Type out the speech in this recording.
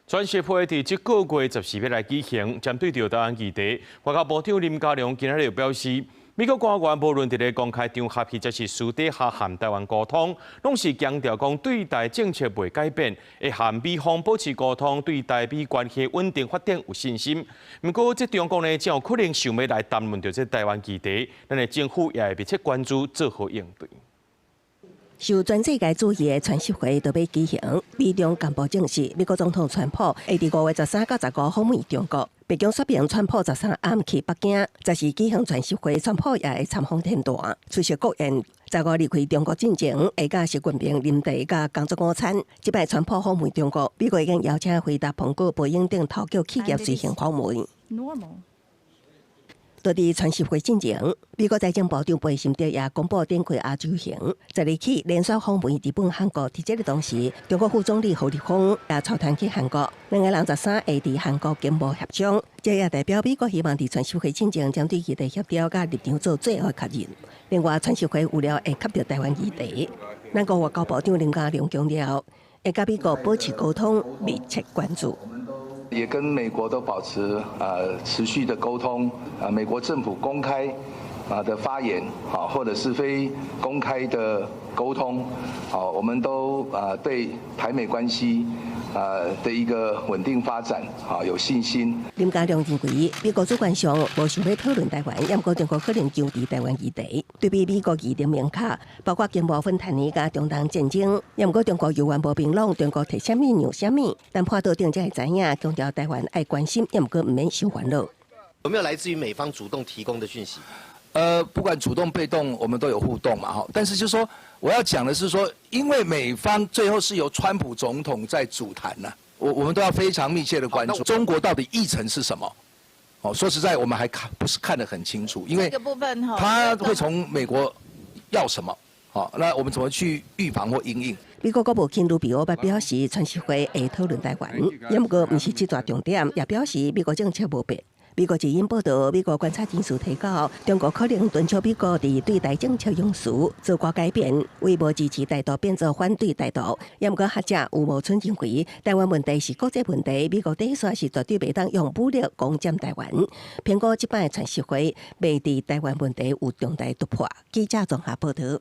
川習會佇這個月14欲來舉行，針對著台灣議題，外交部長林佳龍今仔日表示，美國官員無論佇咧公開場合，或者是私底下和台灣溝通，攏是強調講對台政策袂改變，會和美方保持溝通，對台美關係穩定發展有信心。毋過，這中共呢，真有可能想欲來談論著這台灣議題，咱的政府也會密切關注，做好應對。受全世界注意的川習會就欲舉行，美中幹部證實，美國總統川普會佇5月13到15訪問中國。白宮說明，川普十三暗去北京，14舉行川習會，川普也會參訪天壇，出席國宴。十五離開中國進前，會佮習近平啉茶佮工作午餐。這擺川普訪問中國，美國已經邀請輝達、蘋果、波音等頭號企業隨行訪問。佇佇川習會進前，美國財政部長貝森特也公布展開亞洲行，十二起連續訪問日本、韓國。佇這个同時，中國副總理何立峰也率團去韓國，兩个人十三會佇韓國經貿協商。這也代表美國希望佇川習會進前，針對議題協調佮立場做最後確認。另外，川習會預料會提著台灣議題。咱國外交部長林佳龍強調，會佮美國保持溝通，密切關注。也跟美國都保持持續的溝通，美國政府公開的發言，好，或者是非公開的溝通，好，我們都對台美關係的一個穩定發展，好有信心。林佳龍認為，美國主觀上無想欲討論台灣，毋過中國可能堅持台灣議題，對比美國議程明確，包括經貿芬太尼佮中東戰爭，毋過中國猶原無明朗，中國提啥物讓啥物，但潘道長才會知影，強調台灣愛關心，毋過毋免傷煩惱。有沒有來自於美方主動提供的訊息？不管主動被動，我們都有互動嘛，哈。但是就是說，我要講的是說，因為美方最後是由川普總統在主談呐，我們都要非常密切的關注中國到底議程是什麼。哦，說實在，我們還看不是看得很清楚，因為他會從美國要什麼？好，那我們怎麼去預防或因應？美國國務卿盧比歐表示，川習會會討論台灣，毋過毋是這大重點，也表示美國政策無變。美國之音報道，美國觀察人士提到，中國可能敦促美國佇對台政策用詞做寡改變，為無支持台獨變做反對台獨。毋過學者吳茂春認為，台灣問題是國際問題，美國底線是絕對袂當用武力攻佔台灣。評估這擺川習會袂佇台灣問題有重大突破。記者綜合報道。